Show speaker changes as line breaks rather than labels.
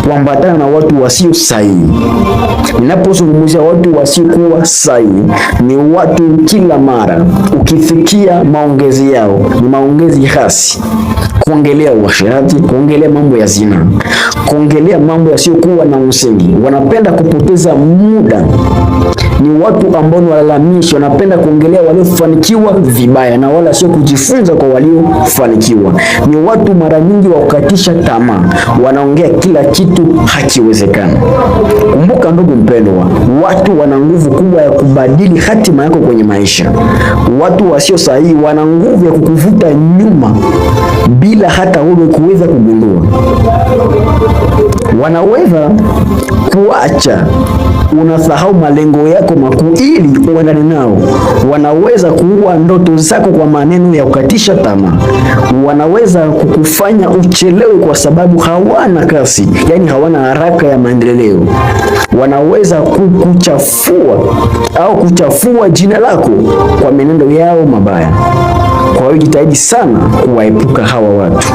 Kuambatana na watu wasio sahihi. Ninapozungumzia watu wasiokuwa sahihi, ni watu kila mara ukifikia maongezi yao ni maongezi hasi, kuongelea uasherati, kuongelea mambo ya zina, kuongelea mambo yasiyokuwa na msingi. Wanapenda kupoteza muda. Ni watu ambao ni walalamishi, wanapenda kuongelea waliofanikiwa vibaya na wala sio kujifunza kwa waliofanikiwa. Ni watu mara nyingi wa kukatisha tamaa, wanaongea kila kitu hakiwezekana. Kumbuka ndugu mpendwa, watu wana nguvu kubwa ya kubadili hatima yako kwenye maisha. Watu wasio sahihi wana nguvu ya kukuvuta nyuma bila hata wewe kuweza kugundua. Wanaweza kuacha unasahau malengo yako makuu ili uendane nao. Wanaweza kuua ndoto zako kwa maneno ya kukatisha tamaa. Wanaweza kukufanya uchelewe kwa sababu hawana kasi, yaani hawana haraka ya maendeleo. Wanaweza kukuchafua au kuchafua jina lako kwa menendo yao mabaya. Kwa hiyo jitahidi sana kuwaepuka hawa watu.